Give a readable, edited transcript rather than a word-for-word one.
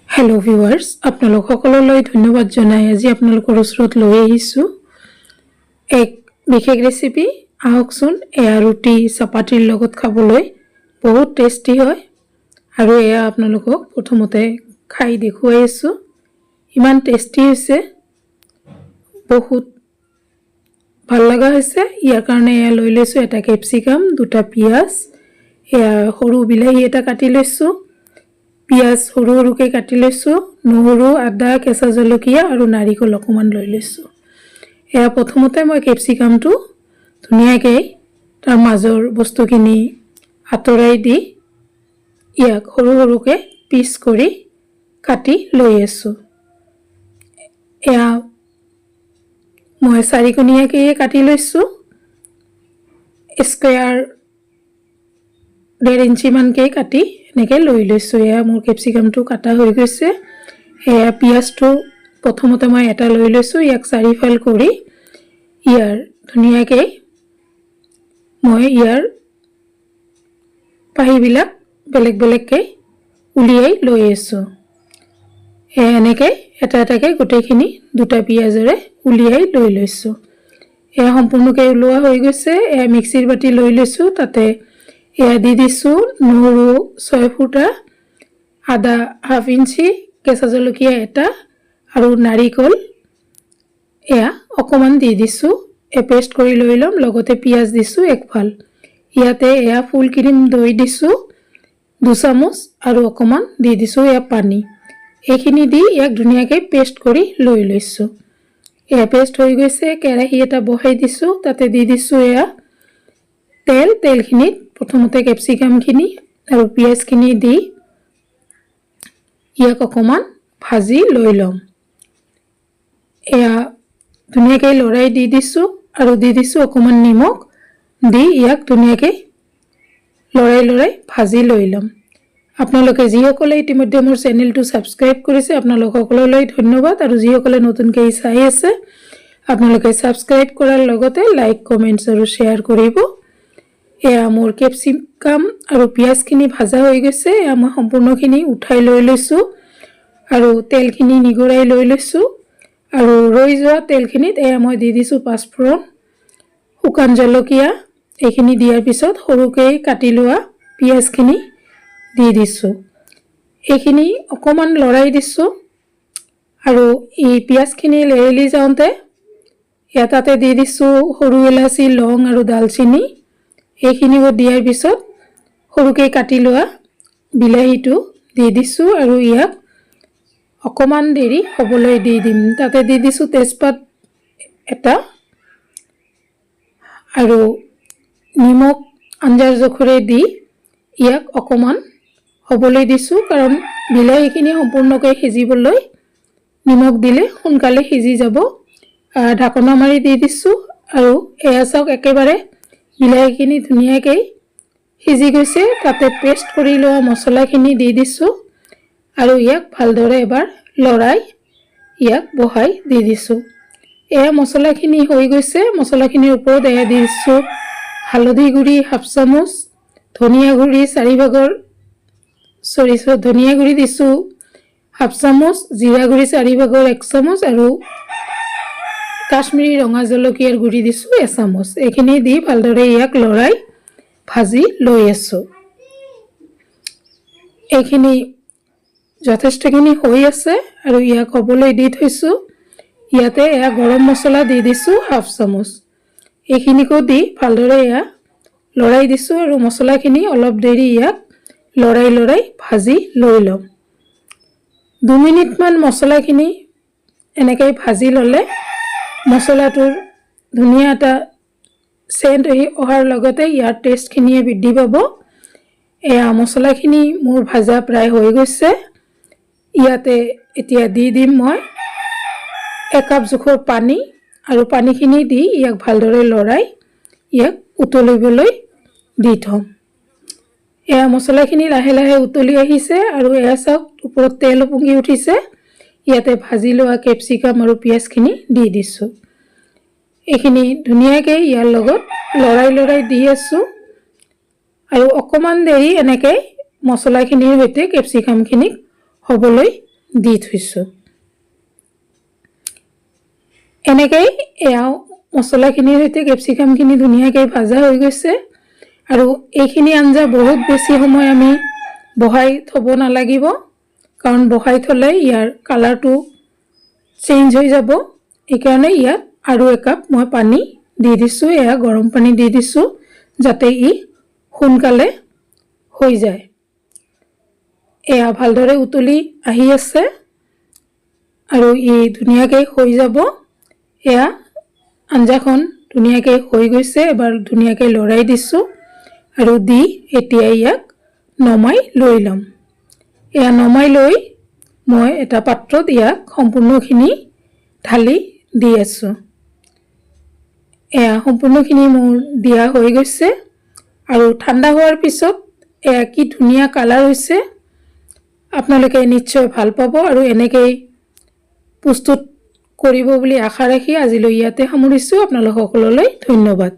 Hello' viewers, আপোনালোক সকলোলৈ ধন্যবাদ জনাই আজি আপোনালোকৰ ওচৰত লৈ আহিছোঁ এক বিশেষ ৰেচিপি। আহকচোন, এয়া ৰুটি চাপাতিৰ লগত খাবলৈ বহুত টেষ্টি হয় আৰু এয়া আপোনালোকক প্ৰথমতে খাই দেখুৱাই আছোঁ। ইমান টেষ্টি হৈছে, বহুত ভাল লগা হৈছে। ইয়াৰ কাৰণে এয়া লৈ লৈছোঁ এটা কেপচিকাম, দুটা পিঁয়াজ, এয়া সৰু বিলাহী এটা কাটি লৈছোঁ, পিঁয়াজ সৰু সৰুকৈ কাটি লৈছোঁ, নহৰু, আদা, কেঁচা জলকীয়া আৰু নাৰিকল অকণমান লৈ লৈছোঁ। এয়া প্ৰথমতে মই কেপচিকামটো ধুনীয়াকৈ তাৰ মাজৰ বস্তুখিনি আঁতৰাই দি ইয়াক সৰু সৰুকৈ পিচ কৰি কাটি লৈ আছোঁ। এয়া মই চাৰিকোণীয়াকৈয়ে কাটি লৈছোঁ, স্কুৱেৰ 1.5 ইঞ্চিমানকৈ কাটি এনেকৈ লৈ লৈছোঁ। এয়া মোৰ কেপচিকামটো কাটা হৈ গৈছে। এয়া পিঁয়াজটো প্ৰথমতে মই এটা লৈ লৈছোঁ। ইয়াক চাৰিফাল কৰি ইয়াৰ ধুনীয়াকৈ মই ইয়াৰ পাহিবিলাক বেলেগ বেলেগকৈ উলিয়াই লৈ আছোঁ। এয়া এনেকৈ এটা এটাকৈ গোটেইখিনি দুটা পিঁয়াজেৰে উলিয়াই লৈ লৈছোঁ। এয়া সম্পূৰ্ণকৈ ওলোৱা হৈ গৈছে। এয়া মিক্সিৰ বাতি লৈ লৈছোঁ। তাতে এয়া দি দিছোঁ নহৰু 6 ফুটা, আদা হাফ ইঞ্চি, কেঁচা জলকীয়া এটা আৰু নাৰিকল এয়া অকণমান দি দিছোঁ। পেষ্ট কৰি লৈ ল'ম। লগতে পিঁয়াজ দিছোঁ একফাল। ইয়াতে এয়া ফুল ক্ৰীম দৈ দিছোঁ 2 চামুচ আৰু অকণমান দি দিছোঁ এয়া পানী। এইখিনি দি ইয়াক ধুনীয়াকৈ পেষ্ট কৰি লৈ লৈছোঁ। এয়া পেষ্ট হৈ গৈছে। কেৰাহী এটা বহাই দিছোঁ। তাতে দি দিছোঁ এয়া তেল। তেলখিনিত প্ৰথমতে কেপচিকামখিনি আৰু পিঁয়াজখিনি দি ইয়াক অকণমান ভাজি লৈ ল'ম। এয়া ধুনীয়াকৈ লৰাই দি দিছোঁ আৰু দি দিছোঁ অকণমান নিমখ। দি ইয়াক ধুনীয়াকৈ লৰাই লৰাই ভাজি লৈ ল'ম। আপোনালোকে যিসকলে ইতিমধ্যে মোৰ চেনেলটো ছাবস্ক্ৰাইব কৰিছে, আপোনালোক সকলোলৈ ধন্যবাদ আৰু যিসকলে নতুনকৈ চাই আছে, আপোনালোকে ছাবস্ক্ৰাইব কৰাৰ লগতে লাইক, কমেণ্টছ আৰু শ্বেয়াৰ কৰিব। এয়া মোৰ কেপচিকাম আৰু পিঁয়াজখিনি ভাজা হৈ গৈছে। এয়া মই সম্পূৰ্ণখিনি উঠাই লৈ লৈছোঁ আৰু তেলখিনি নিগৰাই লৈ লৈছোঁ আৰু ৰৈ যোৱা তেলখিনিত এয়া মই দি দিছোঁ পাঁচফোৰণ, শুকান জলকীয়া। এইখিনি দিয়াৰ পিছত সৰুকৈ কাটি লোৱা পিঁয়াজখিনি দি দিছোঁ। এইখিনি অকণমান লৰাই দিছোঁ আৰু এই পিঁয়াজখিনি লেৰেলি যাওঁতে এয়া তাতে দি দিছোঁ সৰু ইলাচি, লং আৰু ডালচেনি। এইখিনিও দিয়াৰ পিছত সৰুকৈ কাটি লোৱা বিলাহীটো দি দিছোঁ আৰু ইয়াক অকণমান দেৰি হ'বলৈ দি দিম। তাতে দি দিছোঁ তেজপাত এটা আৰু নিমখ আঞ্জাৰ জোখৰে দি ইয়াক অকণমান হ'বলৈ দিছোঁ, কাৰণ বিলাহীখিনি সম্পূৰ্ণকৈ সিজিবলৈ নিমখ দিলে সোনকালে সিজি যাব। ঢাকনা মাৰি দি দিছোঁ আৰু এয়া চাওক, একেবাৰে বিলাহীখিনি ধুনীয়াকৈ সিজি গৈছে। তাতে পেষ্ট কৰি লোৱা মছলাখিনি দি দিছোঁ আৰু ইয়াক ভালদৰে এবাৰ লৰাই ইয়াক বহাই দি দিছোঁ। এয়া মছলাখিনি হৈ গৈছে। মছলাখিনিৰ ওপৰত এয়া দি দিছোঁ হালধি গুড়ি হাফ চামুচ, ধনিয়া গুড়ি চাৰি ভাগৰ, চৰি, ধনিয়া গুড়ি দিছোঁ হাফ চামুচ, জিৰা গুড়ি 1/4 চামুচ আৰু কাশ্মীৰী ৰঙা জলকীয়াৰ গুড়ি দিছোঁ এচামুচ। এইখিনি দি ভালদৰে ইয়াক লৰাই ভাজি লৈ আছোঁ। এইখিনি যথেষ্টখিনি হৈ আছে আৰু ইয়াক হ'বলৈ দি থৈছোঁ। ইয়াতে এয়া গৰম মছলা দি দিছোঁ হাফ চামুচ। এইখিনিকো দি ভালদৰে এয়া লৰাই দিছোঁ আৰু মছলাখিনি অলপ দেৰি ইয়াক লৰাই লৰাই ভাজি লৈ ল'ম। 2 মিনিটমান মছলাখিনি এনেকৈ ভাজি ল'লে মছলাটোৰ ধুনীয়া এটা চেণ্ট আহি অহাৰ লগতে ইয়াৰ টেষ্টখিনিয়ে বৃদ্ধি পাব। এয়া মছলাখিনি মোৰ ভাজা প্ৰায় হৈ গৈছে। ইয়াতে এতিয়া দি দিম মই একাপ জোখৰ পানী আৰু পানীখিনি দি ইয়াক ভালদৰে লৰাই ইয়াক উতলিবলৈ দি থ'ম। এয়া মছলাখিনি লাহে লাহে উতলি আহিছে আৰু এয়া চাওক, ওপৰত তেল উপঙি উঠিছে। ইয়াতে ভাজি লোৱা কেপচিকাম আৰু পিঁয়াজখিনি দি দিছোঁ। এইখিনি ধুনীয়াকৈ ইয়াৰ লগত লৰাই লৰাই দি আছোঁ আৰু অকণমান দেৰি এনেকৈ মছলাখিনিৰ সৈতে কেপচিকামখিনিক হ'বলৈ দি থৈছোঁ। এনেকেই এয়াও মছলাখিনিৰ সৈতে কেপচিকামখিনি ধুনীয়াকৈ ভাজা হৈ গৈছে। আৰু এইখিনি আঞ্জা বহুত বেছি সময় আমি বহাই থ'ব নালাগিব, কাৰণ বহাই থ'লে ইয়াৰ কালাৰটো চেঞ্জ হৈ যাব। সেইকাৰণে ইয়াত আৰু একাপ মই পানী দি দিছোঁ। এয়া গৰম পানী দি দিছোঁ, যাতে ই সোনকালে হৈ যায়। এয়া ভালদৰে উতলি আহি আছে আৰু ই ধুনীয়াকৈ হৈ যাব। এয়া আঞ্জাখন ধুনীয়াকৈ হৈ গৈছে। এবাৰ ধুনীয়াকৈ লৰাই দিছোঁ আৰু দি এতিয়া ইয়াক নমাই লৈ ল'ম। এয়া নমাই লৈ মই এটা পাত্ৰত ইয়াক সম্পূৰ্ণখিনি ঢালি দি আছোঁ। এয়া সম্পূৰ্ণখিনি মোৰ দিয়া হৈ গৈছে আৰু ঠাণ্ডা হোৱাৰ পিছত এয়া কি ধুনীয়া কালাৰ হৈছে। আপোনালোকে নিশ্চয় ভাল পাব আৰু এনেকেই প্ৰস্তুত কৰিব বুলি আশা ৰাখি আজিলৈ ইয়াতে সামৰিছোঁ। আপোনালোক সকলোলৈ ধন্যবাদ।